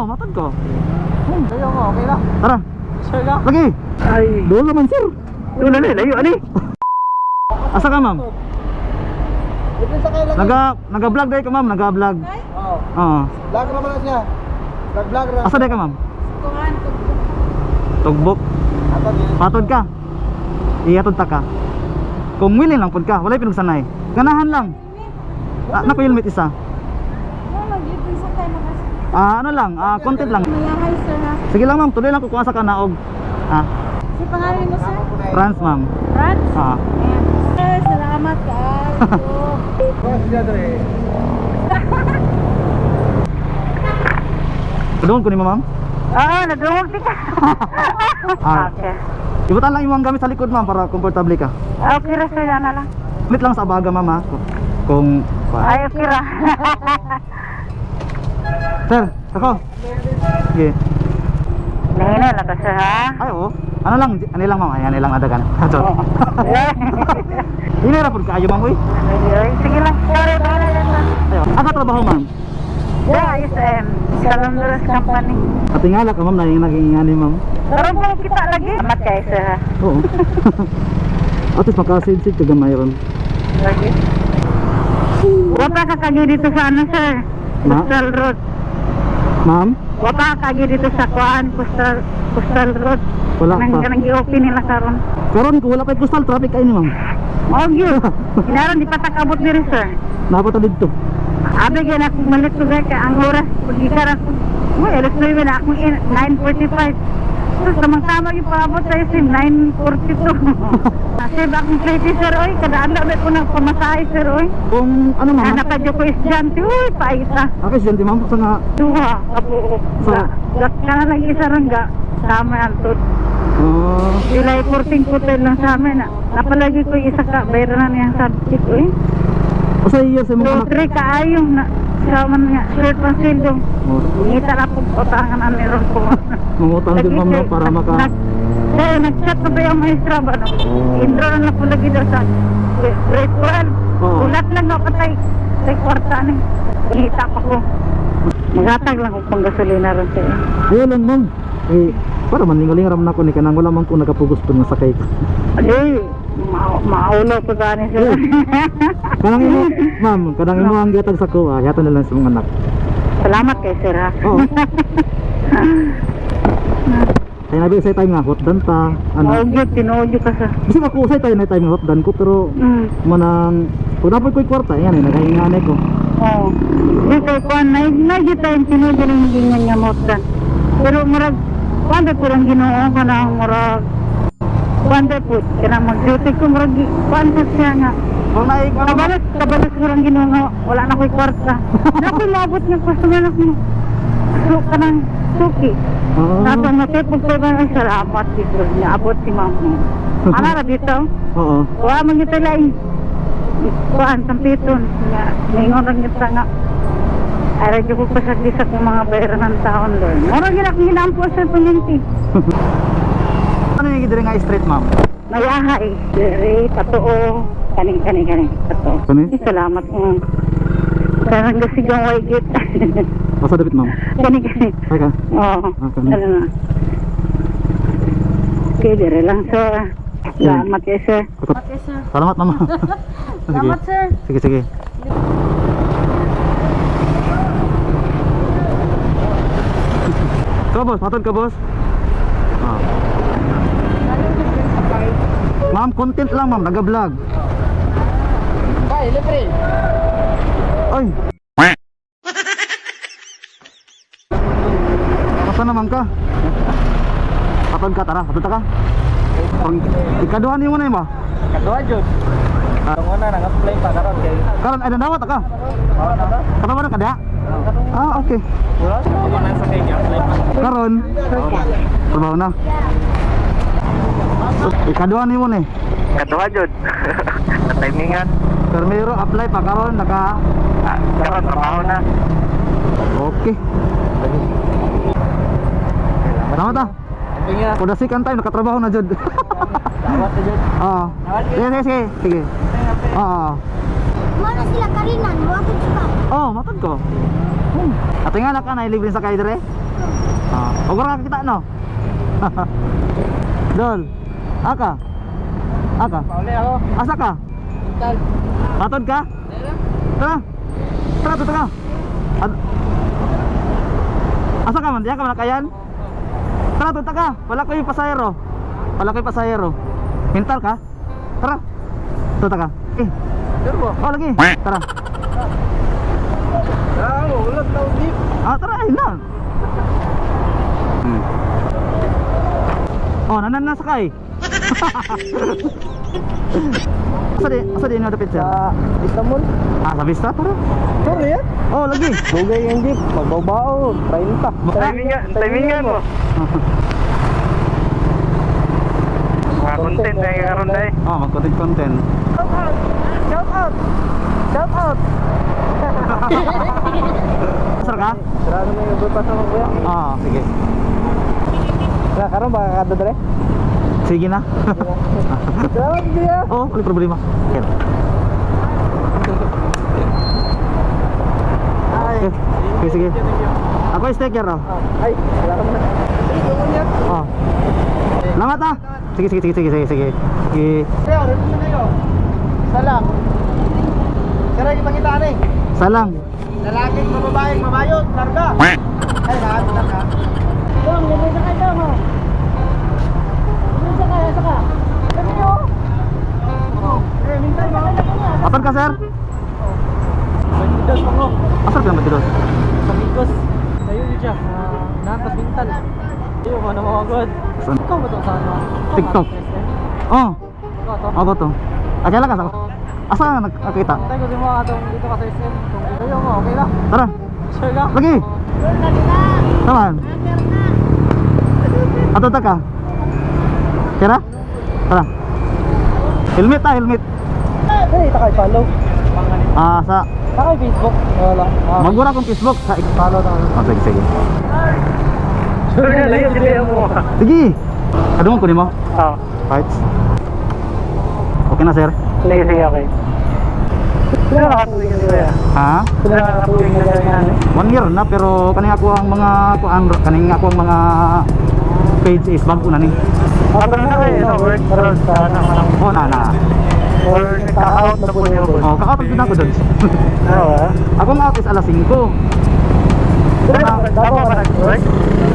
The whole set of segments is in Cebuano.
Oo, matod ko. Kayo mo, okay lang. Tara. Sure ka? Lagi. Ay. Doon naman, sir. Doon na layo ani. Asa ka, ma'am? Libre sa kayo lang. Naga-vlog dahil ka, ma'am, naga-vlog. Oo. Oo. Vlog naman na siya. Vlog vlog ra. Asa dahil ka, ma'am? Tugbok. Ato din. Patod ka. Ihatod ta ka. Kung willing lang pud ka, walay pinugsanay. Ganahan lang. Ah, nako helmet isa. Ah, ano lang, ah, content lang. Malahay, sir, ha? Sige lang, ma'am, tuloy lang ko kung asa ka naog. Ah, Si pangalan mo, sir? Trans, ma'am. Franz? Ah. Ayan. Sir, salamat kaayo. Boss siya dre. Doon ko ni ma'am. Oo, nagdungog ka. Ah. Okay. Ibutan lang imong gamit sa likod, ma'am, para komportable ka. Okay ra sir, ana lang. Ulit lang sa baga, ma'am, ha. Kung Ay, okay ra. Sir, ako. Sige. Nahina lang ka sir, ha? Ay, oo. Ano lang, ano lang, ma'am. Ay, ano lang adagan. Sorry. Hinara pud kaayo, ma'am, uy. Ay, sige lang. Sorry, bahala lang sir. Ayo. Aka trabaho, ma'am? Yeah, SM. Sa Londres Company. Katingala ka, ma'am, na yung naging ani, ma'am. Karon po kita lagi. Salamat kay sir, ha? Oo. At least makasid-sid ka gamay ron. Lagi. Wapa ka kagi dito sa ano, sir? Ma? Coastal Road. Ma'am, Wapa ka kagi dito sa Kuan, Coastal Road. wala Nang, pa. kanang i-open nila karon. Karon ko wala pa coastal traffic ay ni, ma'am. Oh, yun. Kinaron di pa takabot diri, sir. Dapat ta didto. Abi gyud ako malit ko kay ang oras pagkikaran ko. Uy, alas 9 na akong 9:45. Tapos tamang tama yung paabot sa SM, 9:42. Kasi ba akong crazy, sir, oy, kada adlaw ba ko nang pamasahe, sir, oy. Kung ano, ma'am? Anak pa ko estudyante, uy, paita. Ako estudyante, ma'am, sa nga Duha, kabuo. So- Kana lang isa rangga, sama ang tut. Oh, July 14 ko tayo lang sa amin. Napalagi ko yung isa ka, bayaran na niyang subject, oy. usa iya sa imong So, anak. three kaayo na sa man nga, short pang sweldo. Oh, Ngita na po utangan ang meron ko. mangutang din, ma'am, no, para maka Kaya nag-chat na ba yung maestra ba? No? Intro na lang po lagi daw sa grade 12. Oo. Ulat lang ako tay tay kwarta ni. Ngita pa ko. Maghatag lang ko pang gasolina ron sa'yo. Ayaw lang, ma'am. Eh, para man lingaling ram na ko ni kanang wala man ko nakapugos pud nga sakay. Ay, maulo ko gani sila. Kanang imo, ma'am, kanang imo ang gihatag sa ko, ah, yata na lang sa mga anak. Salamat kay sir ha. Oo. Kaya nabi sa time nga hotdan ta, ano. Ano? Tinuod yun ka sa. Bisag ako usay tayo na time nga hotdan ko pero manang kung dapat ko'y kwarta, yan eh, nagahingan ko. Oo. Di kay kuan na na gyud tayong tinuod rin gingan nga motdan. Pero murag kuan ba purang Ginoo ka na murag kuan ba pud kanang mag-duty ko murag kuan pa siya nga. Kung naig ano, Kabalas kabalas ko Ginoo nga wala na ko'y kwarta. Na ko'y maabot nga customer na ko. So kanang suki. Oo. Nato nga tipog ko ba salamat dito niya abot si ma'am. Ana ra dito. Oo. Wa man gyud laing kuan sampiton nga ningon ra gyud ta nga Aray ko pasagdi sa kong mga bayaran ng taon, Lord. Mura gyud akong hinampo sa paminti. Ano yung gidiri nga street, ma'am? Mayaha eh. Dere, patoo. Kaning, kaning, kaning. Patoo. Kani? Eh, salamat. Parang gasigang waygit. Basta dapit, ma'am. Kaning, kaning. Ay ka. Oo. Ah, kani. Ano na. Okay, dere lang, sir. Salamat eh, sir. Okay, sir. Salamat, ma'am. Sige. Salamat, sir. Sige, sige. Ka, boss, patod ka, boss. Ah. Ma'am, content lang, ma'am, naga-vlog. Bay, libre. Ay. Asa naman ka? Patod ka, tara, patod ta ka. Pag ikaduha nimo na ba? Kaduha jud. Ang una nag-apply pa karon kay. Karon ay nadawat ka. Oo na. Karon ka diha? Ah, okay. Wala na sa kay apply pa. Karon, trabaho na. Ikaduha nimo ni. Kaduha jud. Timingan. Permiro apply pa karon naka Karon trabaho na. Okay. Salamat ah. Tingin. For the second time nakatrabaho na jud. Dawat na jud. Oo. Sige, sige, sige. Sige. Oo. Muna sila Karinan, wakit pa. Oh, matod ko. Ato nga na ka na libre sa kay dire. Ah, og ka kita no. Dol. Aka. Aka. Pauli ako. Asa ka? Tal. Patod ka? Tara. Tara, tara, tara. Asa ka man? Diya ka man nakayan? Tara, tunta ka. Wala ko yung pasahero. Wala ko yung pasahero. Mental ka? Tara. Tunta ka. Eh. Sure ba? Oh, lagi. Tara. Ah, ulat na jeep. Ah, tara, ayun na. Oh, nanan na sakay. Asa di inyo dapit, sir? Sa Istanbul. Ah, sa Vista, tara. Sure yan. Oh, lagi. Dugay ang jeep, magbabao, 30. Timingan, timingan mo. Mga content na karon dai. Oh, mag-content content. Shout out. Shout out. Sir ka? Sarado na yung overpass ako, kuya. Ah, sige. Sa karon baka kada dre. Sige na. Salamat, kuya. Oh, wala problema. Okay. Ay. Okay, okay, sige. Ako yung sticker, oh. Ay, salamat na. Sige, tungo niya. Oh. Salamat ah. Sige, sige, sige, sige, sige, sige. Sige. Kuya, ready na kayo. Isa lang. Sir, ipakita eh. Salang. Lalaking, mababaeng, mabayot, larga. Ay, lahat lang ha. Dong, libre sa kayo, dong, oh. Libre sa kayo, sa ka. Kami nyo. Eh, minsan mga. Apan ka, sir? Bandidos pa ko. Asar ka bandidos? Sa Migos. Tayo yun siya. Napas mental. Iyo ko na mga god. Saan? Ikaw ba to sa ano? TikTok. Oh, Ikaw to. ako to. Ah, kailan ka sa? Asa ka nakita? Tayo ko si mga atong dito ka sa SM. Kung dito yun mo, okay lang. Tara. Sure lang. Lagi. Taman. Ato ta ka. Tara. Tara. Helmet ah, helmet. Ay, takay follow. Ah, sa Takay Facebook. Wala. Ah, magura kong Facebook sa follow na. Oh, sige, sige. Sure ka, layo sila mo. Sige. Kadungan ko nimo. Ah. Parts. Okay na, sir. Sige, sige, okay. Sila nakatuloy na sila. Ha? Sila nakatuloy na sila. One year na, pero kaning ako ang mga kuan, kaning ako ang mga page is bago na ni. Ako na kayo, no, work karon sa ano, Oh, na na. or nagka-out na po niyo. Oh, kaka-out na ako doon. Oo. Ako ang out is alas 5. Dapat ba nag-work?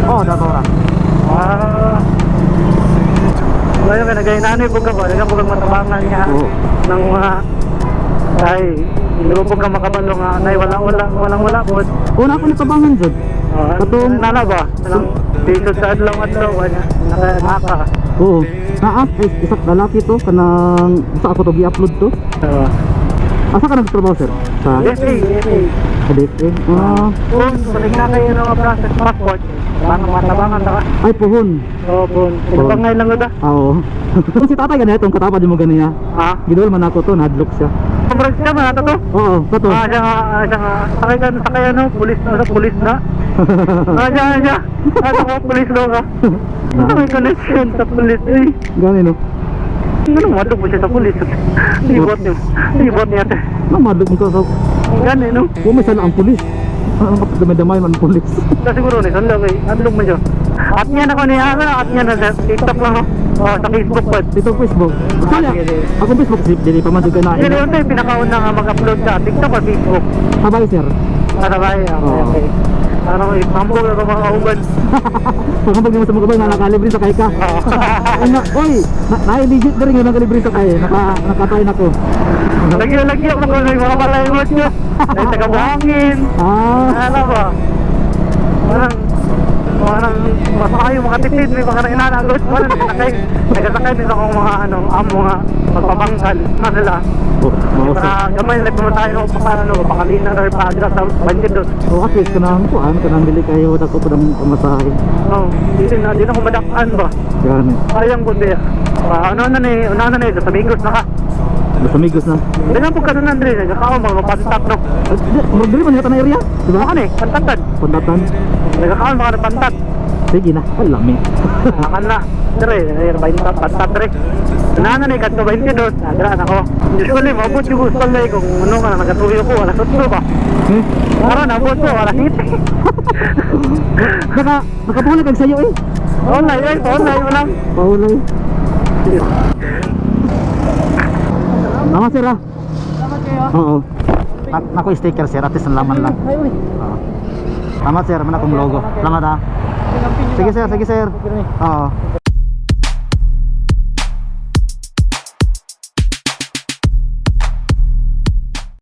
Oh, dato ra. Ah. Ngayon ka nagay nanay po ka ba? Nagay po kang matabangan niya Oo. ng mga ay hindi po ka makabalo nga nay walang wala walang wala po. Una ako natabangan jud. Ah, Katong- nana ba? Anong dito sa adlaw adlaw niya naka naka. Oo. Naa, ay, isa lalaki to kanang sa ako to gi-upload to. Oo. Asa ka nagtrabaho, sir? Sa DFA, DFA. Sa DFA. Ah, Kung balik na kayo ng mga process passport, baka matabangan na ka. Ay, puhon. Oo, po. Pinapangay lang ba? Ah, oo. Kung si tatay ganito, itong katapad mo ganiya. Ha? Gidol man ako to, nadlock siya. Kumbrag siya, mga to? Oo, kato. Ah, siya nga, ah, siya nga. Sakay ka, sakay ano, pulis na, sa pulis na. Ah, siya, ah, siya. Ah, ako, pulis daw ka. Ano may connection sa pulis, eh. Gani no. Ano, madog mo siya sa pulis. Ibot niyo. Ibot niya. No, madlok mo to. Gani, no? Kung may sana ang pulis. Ano kapag damay-damay man ang pulis. Na siguro ni, saan lang, eh. Adlog mo siya. At niya na ko niya, ano, at niya na sa TikTok lang, no? Oh, sa Facebook pa. Dito Facebook. Actually, Ah, sige, sige. akong Facebook zip dili pa man jud ka na. Hindi yun, yung pinakauna nga mag-upload sa TikTok o Facebook. Sabay, sir. Para ba, okay, Oo. okay. Ano, ipambog na mga kauban. Kung pag mo sa mga na nakalibre sa kay ka. Oo. Ay, na, oy, na, na legit na rin yun nakalibre sa kay. Nakatry na ko. Lagi-lagi ako kung may mga palaymot nyo. Ay, taga-buhangin. Ah, Ano ba? Parang, parang, basta kayo makatipid, may mga inanagot. Parang, nagsakay, nagsakay din akong mga, ano, amo nga, magpabangkal. Ano sila? Oh, mao Para gamay, nagpumunta tayo ng pa, ano, pakalina or paadra sa banjir doon. Oh, at least kanang kuan, kanang dili kayo dako po ng pamasahe. Oh, di na, di na ako madakaan ba? Gani. Sayang kundi. Ah, ano na ni, ano na ni, sa Migos na ka. Los Amigos na. Ganyan po ka nun, Andre, nagkakao mga pantat, no? Murag dili man yata na area, di ba? Ano eh, pantatan. Pantatan. Nagkakao mga pantat. Sige na, ay lami. Akan na. Dre, ay 20 pantat dre. Nana ni kadto 22, adra na ko. Usually maabot yung gusto na kung ano ka nagatuyo ko alas 8 ba. Karon abot ko, wala hit. Nakapuhulay kag sayo eh. Online, eh, online, wala. Pahulay. Tama, sir, ah. Salamat kayo. Oo. Nako sticker, sir, at least nalaman lang. Ay, uy. Oo. Tama, sir, man akong logo. Salamat ah. Sige, sir, sige, sir. Oo.